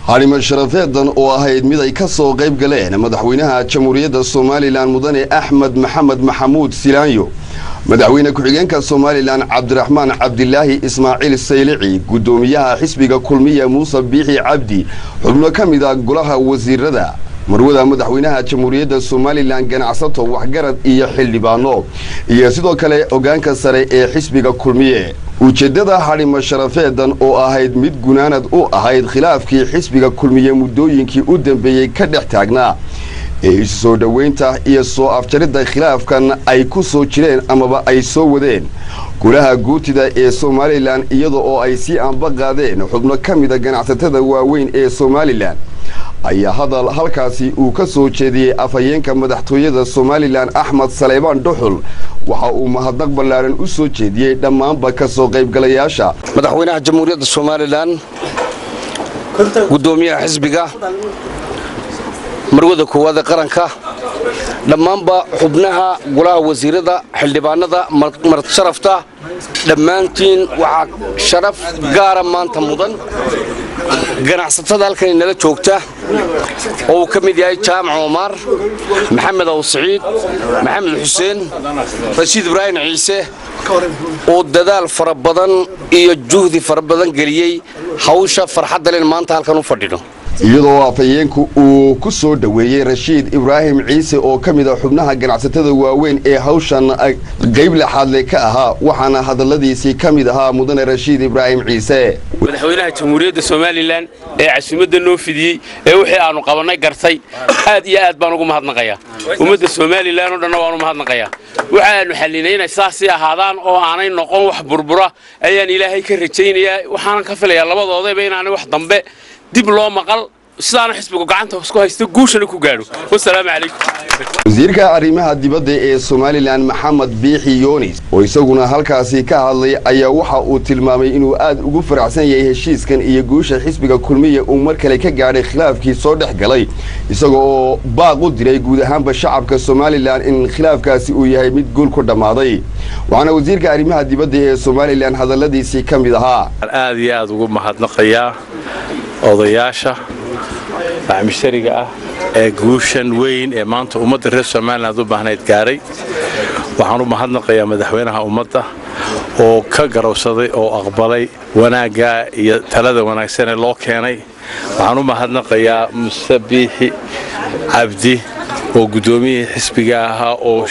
Hadhimo sharafeedan oo ahayd mid ay ka soo qayb galeen madaxweynaha Jamhuuriyadda Somalilan Mudane Axmed Maxamed Maxamuud Silaanyo, madaxweyne ku-xigeenka Somalilan Cabdiraxmaan Cabdilaahi Ismaaciil Saylici, guddoomiyaha xisbiga Kulmiya Muuse Biixi Cabdi, xubno ka mid a golaha wasiirada, marwada madaxweynaha Jamhuuriyadda Somalilan, ganacsato, waxgarad iyo xildhibaano, iyo sidoo kale hogaanka sare ee xisbiga Kulmiye. Ujeeddada hadhimo sharafeedan oo ahayd mid gunaanad u ahayd khilaafkii xisbiga Kulmiye muddooyinkii u dambeeyey ka dhex taagnaa ee isu soo dhoweynta iyo soo afjaridda khilaafkan ay ku soo jireen amaba ay soo wadeen golaha guutida ee Somalilan, iyada oo ay sii anba qaadeen xubno ka mida ganacsatada waaweyn ee Somalilan, ayaa hadal halkaasi uu ka soo jeediyey afhayeenka madaxtooyada Somalilan Axmed Saleybaan Dhuxul waxa uu mahadnaq ballaaran u soo jeediyey dhammaanba ka soo qaybgalayaasha. Madaxweynaha Jamhuuriyadda Somalilan, guddoomiyaha xisbiga, marwada koowaad ee qaranka, dhammaanba xubnaha golaha wasiirada, xildhibaanada, marad sharafta, dhammaantiin waxaa sharaf gaara maanta mudan ganacsatada halkan inala joogta oo uu ka mid yahay Jaamac Omar, Maxamed Aw Siciid, Maxamed Xuseen, Rashiid Ibraahim Ciise, oo dadaal fara badan iyo juhdi fara badan geliyey hawsha farxadda len maanta halkan u fadhino. Iyadoo afhayeenku uu ku soo dhoweeyey Rashiid Ibraahim Ciise oo ka mid a xubnaha ganacsatada waaweyn ee hawshan qayb laxaadle ka ahaa, waxaana hadalladiisii ka mid ahaa mudane Rashiid Ibraahim Ciise. Madaxweynaha Jamhuuriyadda Somalilan ee casuumadda noo fidiyey ee wixii aanu qabannay gartay, aad iyo aad baan ugu mahadnaqayaa. Ummadda Somalilan oo dhanna waan u mahadnaqayaa. Waxaanu xallinay inay saasii ahaadaan oo aanay noqon wax burbura ayaan Ilaahay ka rajaynayaa. Waxaanan ka filayaa labadoodayba inaanay wax dambe dib loo maqal, sidaana xisbigu gacanta isku haysto guushana ku gaadho. Wasalaamu calaykum. Wasiirka arrimaha dibadda ee Somalilan Maxamed Biixi Yoonis oo isaguna halkaasi ka hadlay ayaa waxa uu tilmaamay inuu aad ugu faraxsan yahay heshiiskan iyo guusha xisbiga Kulmiya uu mar kale ka gaadhay khilaafkii soo dhex galay, isaga oo baaq u diray guud ahaanba shacabka Somalilan in khilaafkaasi uu yahay mid guul ku dhammaaday. Waxaana wasiirka arrimaha dibadda ee Somalilan hadalladiisii ka mid ahaa: Aad iyo aad ugu mahadnaqayaa odayaasha baxmishtariga ah ee guushan weyn ee maanta ummadda reer Somaliland u baahnayd gaaray. Waxaan u mahadnaqayaa madaxweynaha ummadda oo ka garowsaday oo aqbalay wanaagga iyo talada wanaagsan ee loo keenay. Waxaan u mahadnaqayaa Muse Biixi Cabdi oo guddoomiyihii xisbiga ahaa oo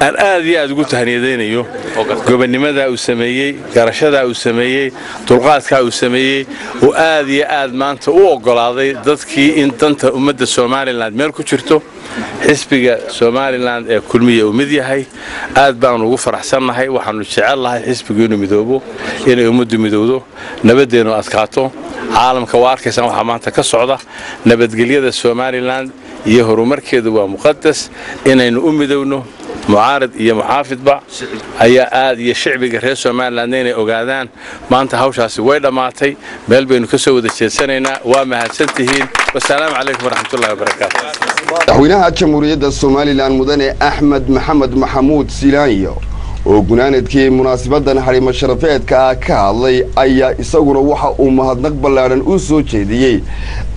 aan aad iyo aad ugu tahniyadaynayo gobonnimadaa uu sameeyey, garashadaa uu sameeyey, dulqaadkaa uu sameeyey, oo aad iyo aad maanta u oggolaaday dadkii in danta ummadda Somalilan meel ku jirto, xisbiga Somalilan ee Kulmiya uu mid yahay. Aad baanu ugu faraxsannahay. Waxaanu jecel lahay xisbigu inuu midoobo, inay ummaddu midowdo, nabadeennu adkaato. Caalamka waa arkaysaan waxaa maanta ka socda. Nabadgelyada Somalilan iyo horumarkeedu waa muqadas. Inaynu u midowno mucaarid iyo muxaafidba ayaa aad iyo shicbiga reer Somalilandna inay ogaadaan maanta hawshaasi way dhammaatay, meel baynu ka soo wada jeedsanaynaa. Waa mahadsantihiin. Wasalaamu calaykum waraxmatullahi wabarakaatu. Madaxweynaha Jamhuuriyadda Somalilan Mudane Axmed Maxamed Maxamuud Silaanyo oo gunaanadkii munaasibadan xarimo sharafeedka ah ka hadlay ayaa isaguna waxa uu mahadnaq ballaadhan u soo jeediyey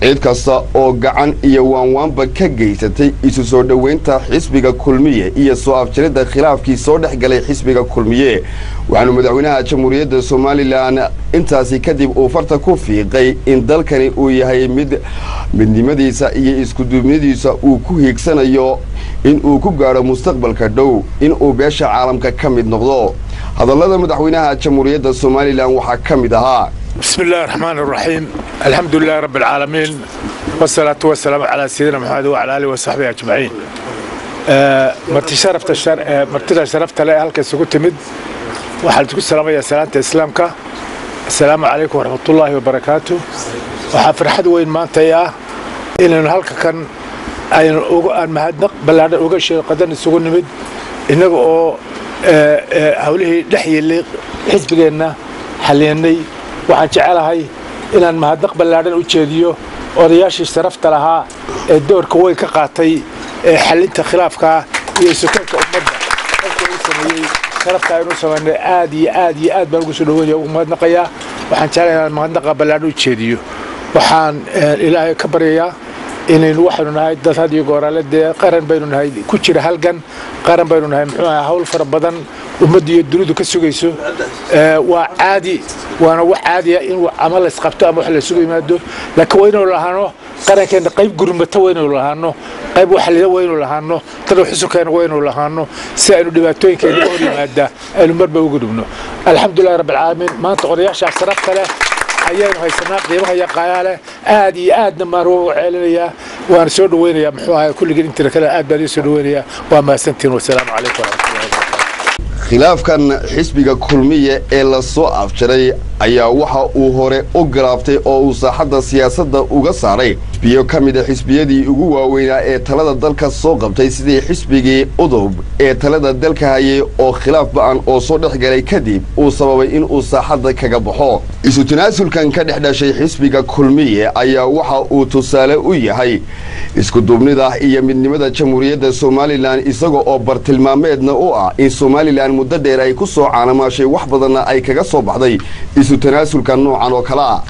cid kasta oo gacan iyo waanwaanba ka geysatay isu soo dhoweynta xisbiga Kulmiye iyo soo afjaridda khilaafkii soo dhex galay xisbiga Kulmiye. Waxaanu madaxweynaha Jamhuuriyadda Somalilan intaasi kadib uu farta ku fiiqay in dalkani uu yahay mid midnimadiisa iyo iskuduubnadiisa uu ku hiigsanayo in uu ku gaadho mustaqbalka dhow in uu beesha caalamka ka mid noqdo. Hadallada madaxweynaha Jamhuuriyadda Somalilan waxaa ka mid ahaa: بسم الله الرحمن الرحيم، الحمد لله رب العالمين، والصلاة والسلام على سيدنا محمد وعلى آله وصحبه أجمعين. Marti sharafta, martida sharafta leh halka isugu timid, waxaan isku salaamayaa salaanta Islaamka: assalaamu calaykum waraxmatullaahi wabarakaatu. Waxaa farxad weyn maanta ah inaynu halka kan aynu uga aan mahadnaq ballaadhan uga sheeqadan isugu nimid, innaga oo hawlihii dhex yeelay xisbigeenna xallinay. Waxaan jecelahay inaan mahadnaq ballaadhan u jeediyo odayaashii sharafta lahaa ee doorka weyn ka qaatay ee xallinta khilaafka iyo isukeelka ummadda qofka u sameeyey. Sharafta aynu samaynay aad iyo aad iyo aad baan ugu soo dhaweynaya, ugu mahadnaqayaa. Waxaan jecelahay inaan mahadnaqa ballaadhan u jeediyo. Waxaan Ilaahay ka baryayaa inaynu, waxaynu nahay dad had iyo gooraale dee qaran baynu nahay ku jira halgan, qaran baynu nahay, muxuu ahaa, hawl fara badan ummadda iyo dunidu ka sugayso. Waa caadi, waana wax caadiya in ama laysqabto ama wax laysugu yimaado, laakiin waa inaynu lahaano qarankeenna qayb gurmata, waa inaynu lahaano qayb waxlida, waa inaynu lahaano dad xusukeena, waa inaynu lahaano si aynu dhibaatooyinka inaga hor yimaada aynu marba uga dhubno. Alxamdulillahi rabbil caalamiin, maanta odayaashaa sharafta leh ayaynu haysanaa, qiimaha iyo qaayaa leh, aad iyo aadna maan u ceelinayaa, waan soo dhaweynayaa, muxuu ahay, kulligiin intina kale aad baan ii soo dhaweynayaa. Waa mahadsantihiin, wasalaamu calaykum waraxmatullahi wabarakatu. Khilaafkan xisbiga Kulmiye ee la soo afjaray ayaa waxa uu hore u galaaftay oo uu saaxadda siyaasadda uga saaray xisbiyo ka mid a xisbiyadii ugu waaweynaa ee talada dalka soo qabtay, sidii xisbigii Udub ee talada dalka hayay, oo khilaaf ba'an oo soo dhex galay kadib uu sababay in uu saaxadda kaga baxo. Isu tanaasulkan ka dhex dhashay xisbiga Kulmiye ayaa waxa uu tusaale u yahay isku duubnida iyo midnimada Jamhuuriyadda Somalilan, isaga oo bartilmaameedna u ah in Somalilan muddo dheer ay ku soo caanamaashay, wax badanna ay kaga soo baxday isu tanaasulka noocan oo kale ah.